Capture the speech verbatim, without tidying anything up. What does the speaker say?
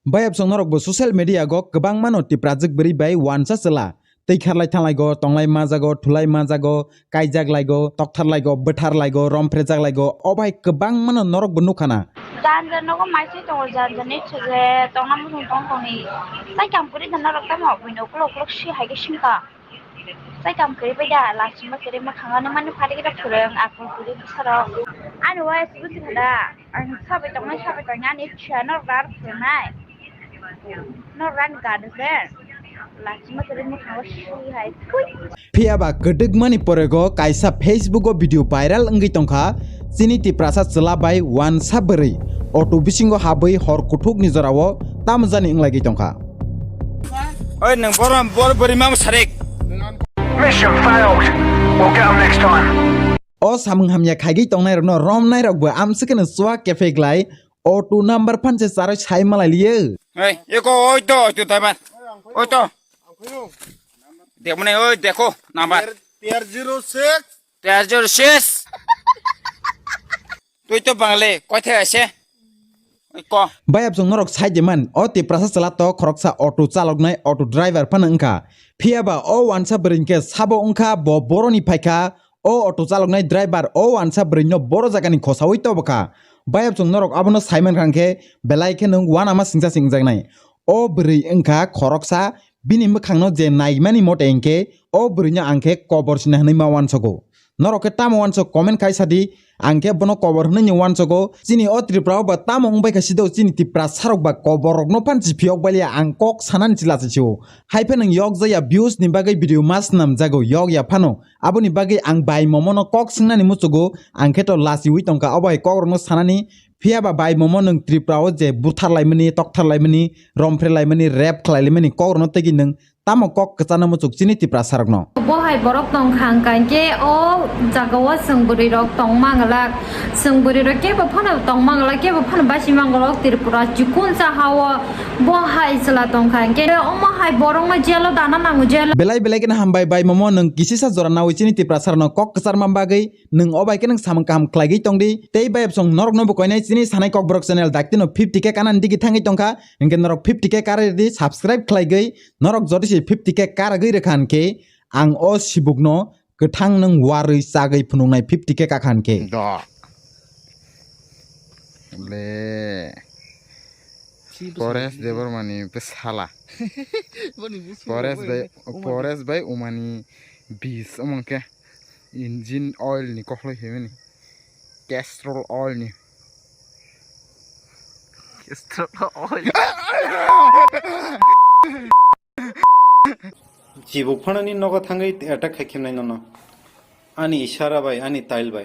Bayapsong norok bo social media go kwbangma no tiprajwk bwrwi bai wansa chwla. Twi kharlai thanglai go, tonglai majago, thulai majago, kaijak lai go, tokthar lai go, bwthar lai go, romphre jak lai go, o bai kwbangma no norok bo nukha na. Janja nogo maising tongo, janja ni chwle tongna muchung tong tongni. Tai kam kwrwi da norok tamo buino ukulok ukulok si hai khe singkha. Sai kam kwrwi bai da, lachima kwrwi mwkhango nang mani phatwi khe phwrwng, akol kwrwi bwsarok. Ani uaisa bwswk da, ang sabai tongnai, sabai tongnai, ani phiya norok rar phwrwngnai. Norok rani guardian. Lachima kwrwi mwkhango sui hai. Thui. Phiya ba kwdwkmani porego kaisa Facebook o video viral wngwi tongkha, chini Tiprasa chwla bai wansa bwrwi auto bisingo habwi hor kuthukni jorao tamjani wnglaigwi tongkha. Oi, nwng borom, bor bwrwi mam sarik. Mission failed. We'll get 'em next time. O samung hamya khaigwi tongnairokno romnairokbo amswkeno chua kepheklai auto number phanse charwi sai malai liyo. Oi, eko oi to, oi to taiman. Oi to. Dekmani oi, dekho, number. তেরো zero six. তেরো zero six. Twi to bangle, koi the ase? Oi ko. Bayapsong norok sai de man, o Tiprasa chwla to khoroksa auto chaloknai auto driver phano wngkha. Phiya ba o wansa bwrwi hwnkhe sabo wngkha, bo boroni phaikha, o auto chaloknai driver o wansa bwrwino boro jagani khosaui tobokha. Bayapsong norok abono saiman kha hwnkhe belai khe nwng uanama singcha singjaknai. O bwrwi wngkha khoroksa, bini mwkhangno je naimani mote hwnkhe o bwrwino ang khe kobor sina hwnwi ma uansogo. Norok khe tamo uansok comment khai sadi, ang khe bono kobor hwnwi ni uansogo. Chini o Tripura o ba tamo wngbai kha sido chini Tiprasa rok ba kobor rokno phan si phiyok baliya ang kok sanani chila se sio. Hai phano yok jaya views ni bagwi video ma swnam jago yok ya phano. Aboni bagwi ang bai momo no kok swngnani muchugo, ang khe to lasiui tongkha obo hai kok rokno sanani. Phiya ba bai momo nwng Tripura o je butharlaimani, toktharlaimani, romphre laimani, rep khlai laimani kok rokno tegi nwng tamo kok kwchana muchuk chini Tiprasa rokno. Bo hai borok tong kha hwnkha hwnkhe o jaga o chwng bwrwi rok tong manglak, chwng bwrwi rok kebo phano tong manglak, kebo phano basi manglak Tripura chikon sa ha o bo hai chwla tong kha hwnkhe omo hai borok no jail o dana nango jail o. Belai belai kheno hambai bai momo nwng kisisa jora naui chini Tiprasa rokno kok kwcharma bagwi. Nwng o bai khe nwng samung kaham khlaigwi tongdi. Tei bayapsong norokno bo koinai chini sanai kokborok channel daktino fifty K kanani digi thangwi tongkha. Hinkhe norok fifty K karwi rwdi subscribe khlaigwi. Norok jodi se fifty K karagwi rwkha hinkhe ang o sibukno kwthang nwng warwi chagwi phunuknai fifty K kakha hinkhe. Do. Le. Pores Debbarmani bwsala. Pores bai, Pores bai umani bis omo khe. Engine oil ni kokhlai phaimani. Castrol oil ni. Castrol oil. Chibuk phanani nogo thangwi attack khai khemnai nono. Ani isara bai, ani tail bai.